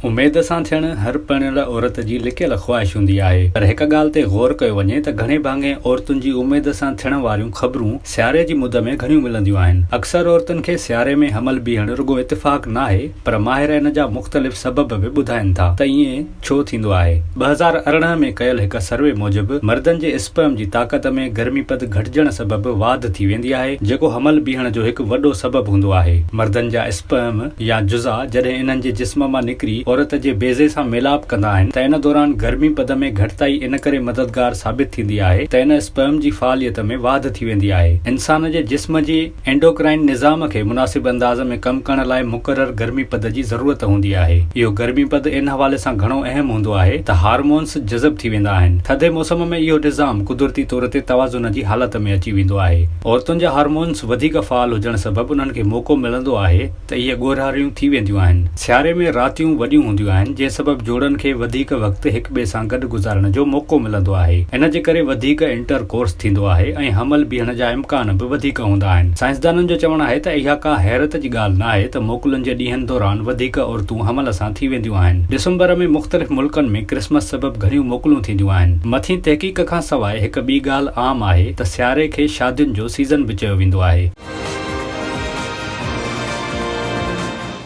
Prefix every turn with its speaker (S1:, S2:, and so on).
S1: اميد سان ٿيڻ هر پرڻيل عورت جي لڪيل خواهش هوندي آهي پر هڪ ڳالهه تي غور ڪيو وڃي ته گهڻي ڀاڱي عورتن جي اميد سان ٿيڻ واريون خبرون سياري جي مد ۾ گهڻيون ملنديون آهن. اڪثر عورتن کي سياري ۾ حمل بيهڻ رڳو اتفاق ناهي پر ماهر ان جا مختلف سبب به ٻڌائين ٿا ته ائين ڇو ٿيندو آهي. 2018 ۾ ڪيل هڪ سروي موجب مردن جي اسپرم جي طاقت ۾ گرمي پد گهٽجڻ سبب واڌ ٿي ويندي آهي جيڪو حمل بيهڻ جو هڪ وڏو سبب هوندو آهي. مردن جا اسپرم يا جزا جڏهن انهن جي جسم مان نڪري عورت جي بيضي سان ميلاپ ڪندا آهن ته ان دوران گرمي پد ۾ گهٽتائي ان ڪري مددگار ثابت ٿيندي آهي ته ان اسپرم جي فعاليت ۾ واڌ ٿي ويندي آهي. انسان جي جسم جي اينڊوڪرائن نظام کي مناسب انداز ۾ ڪم ڪرڻ لاء مقرر گرمي پد جي ضرورت هوندي آهي. اهو گرمي پد ان حوالي سان گهڻو اهم هوندو آهي ته هارمونز جذب ٿي ويندا آهن. ٿڌي موسم ۾ اهو نظام قدرتي طور تي توازن جي حالت ۾ اچي ويندو آهي. عورتن جا هارمونز وڌيڪ فعال هجڻ سبب انهن کي موقعو ملندو آهي ته اهي ڳورهاريون ٿي وينديون آهن. سياري ۾ راتيون وڏيون هونديون آهن جنهن سبب جوڙن کي وڌيڪ وقت هڪ ٻئي سان گڏ گذارڻ جو موقعو ملندو آهي. ان جي ڪري وڌيڪ انٽر ڪورس ٿيندو آهي ۽ حمل بيهڻ جا امڪان به وڌيڪ هوندا آهن. سائنسدانن جو چوڻ آهي ته اها ڪا حيرت جي ڳالهه ناهي ته موڪلن جي ڏينهن دوران وڌيڪ عورتون حمل سان ٿي وينديون آهن. ڊسمبر ۾ مختلف ملڪن ۾ ڪرسمس سبب گهڻيون موڪلون ٿينديون آهن. مٿين تحقيق کان سواء هڪ ٻي ڳالهه عام آهي ته سياري کي شادين جو سيزن به چيو ويندو آهي.